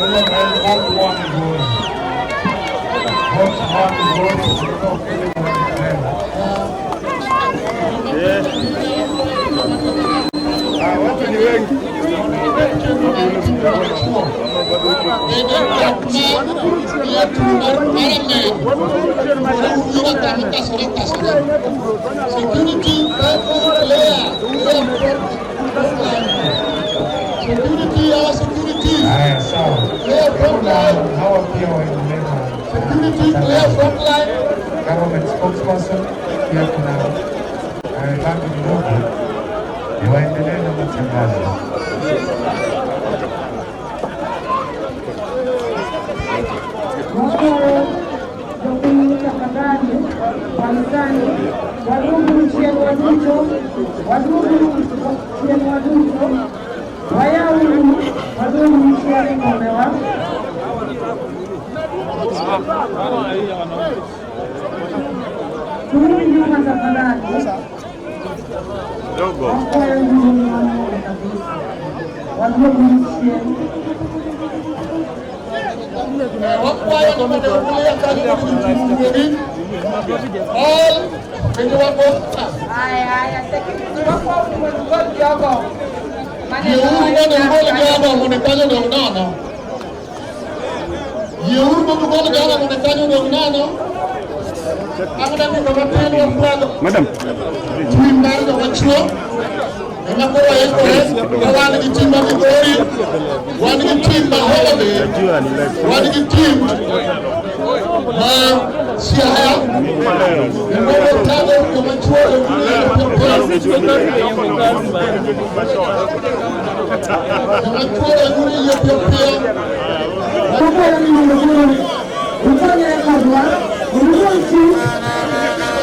Barua ma en Vote 1 Migori. Vote 1 Migori Ah, watu ni wengi. Security Security, our security. Haya, sawa. Clear front Kuna line. hawa pia waendelee na Security, clear front line. government spokesperson, pia kuna bangi kidogo, waendelee na matangazo. Wakuu jopiny tafadhali kanisani wadugu chien waduto wadugu chien waduto wayauru wadugu chien kombewa. Turudi nyuma tafadhali. Wakwayo nyuma kabisa. Wadugu chien. Wakwayo ni mondo ulia kanyo mondo ji all bende wago Haya, haya, security wakwayo ni mondo ugol jogo mane Yieuru mondo ugol jogo mondo kanyo odong' nono. Yieuru mondo ugol jogo mondo kanyo odong' nono. Bang' dakika matin wafwago Madam. tim mar joma chuo ema koro waikore ka wan gi tim ma Migori, wan gi tim ma Homa Bay, wan gi tim ma Siaya, kendo watago joma chuo e joma chuo e yie piyo piyo. Wakwayo ni mondo koro ukonyre kodwa mondo ugol chik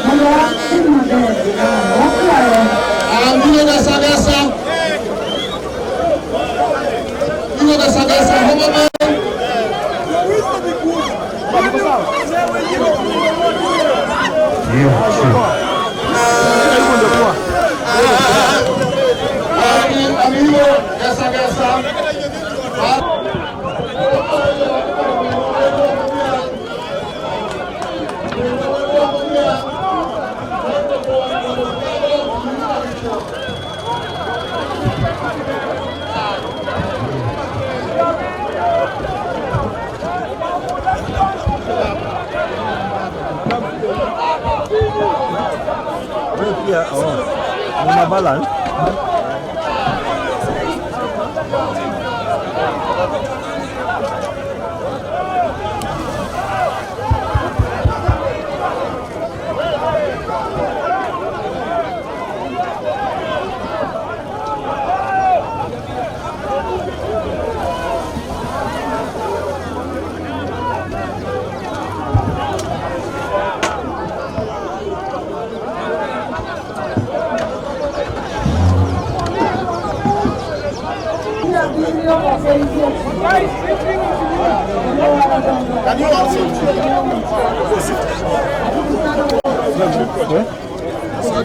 mondo watim maber. Wakwayo. Abiro gasa gasa. Biro gasa gasa Homa Bay. Hiyo sio. Abiro gasa gasa. Wewe pia oh, una balance.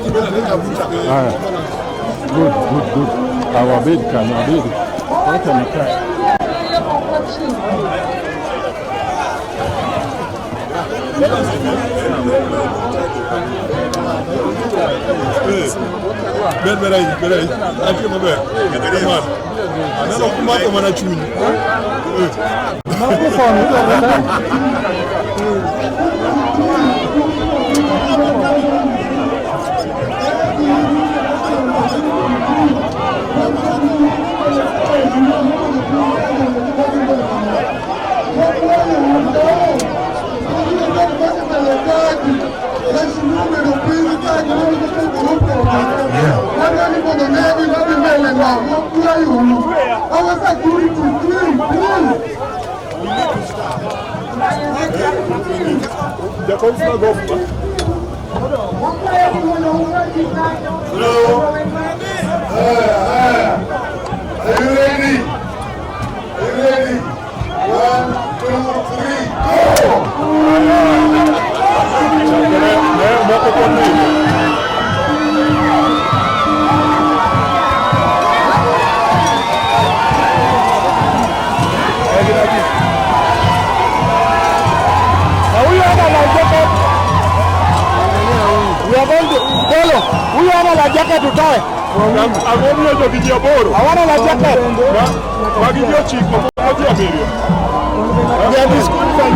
Haya. Good, good, good. Awabed kanyo, abed. Wacha nikae. Ber ber ahinya, ber ahinya. Antie maber. Kamano. Aneno kumako mana chuny. Our security, please, please. Jakom sina gofu. Hello. Are you ready? Are you ready? One, two, three, go! Ne moko kuom nindo. Awana la jacket utoe. Ang'o miyo jogi ji aboro? Awana la jacket. Magi ji ochiko moko ji abiriyo. They are disqualified.